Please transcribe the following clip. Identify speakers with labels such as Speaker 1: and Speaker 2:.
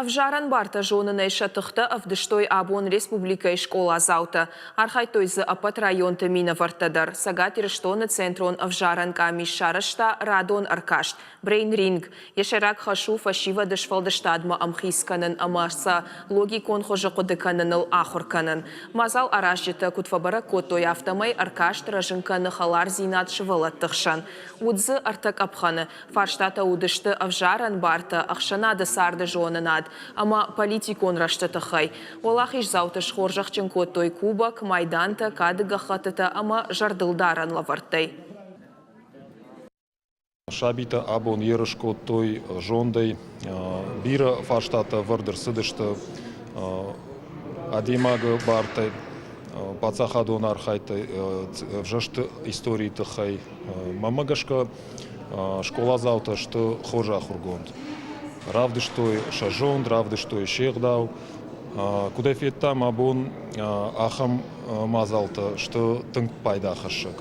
Speaker 1: Ӕвзарӕн бартӕ зонынӕй сӕ тыхтӕ ӕвдыстой абон республикӕйы скъоладзаутӕ. Архайдтой дзы ӕппӕт районты минӕвӕрттӕ дӕр. Цӕгат Ирыстоны Центрон ӕвзарӕн къамис сарӕзта радон ӕркаст Брейн-ринг. Йӕ сӕйраг хӕс у фӕсивӕды сфӕлдыстадмӕ ӕмхиц кӕнын ӕмӕ сӕ логикон хуызы хъуыды кӕныныл ахуыр кӕнын. Мадзал аразджытӕ куыд фӕбӕрӕг кодтой, афтӕмӕй ӕркаст рӕзын кӕны хӕлардзинад сывӕллӕтты хсӕн. Уыд дзы ӕртӕ къӕпхӕны. Фарстатӕ уыдысты ӕвзарӕн бартӕ, ӕхсӕнады царды зонынад ӕмӕ политикон рӕзты тыххӕй. Уӕлахиздзауты схорзӕхджын кодтой кубок, майдантӕ, кады гӕххӕттытӕ ӕмӕ зӕрдылдарӕн лӕвӕрттӕй.
Speaker 2: Сабитӕ абон ерыс кодтой зондӕй. Бирӕ фарстатӕ ӕвӕрд ӕрцыдысты адӕймагы бартӕ, паддзахадон архайдтӕ, ӕвзӕрсты историйы тыххӕй. Мӕнмӕ гӕсгӕ, скъоладзаутӕ сты хорз ахуыргонд. Равдыстой сӕ зонд, равдыстой се гъдау. Куыд ӕй федтам, абон ахӕм мадзалтӕ сты тынг пайдахӕссӕг.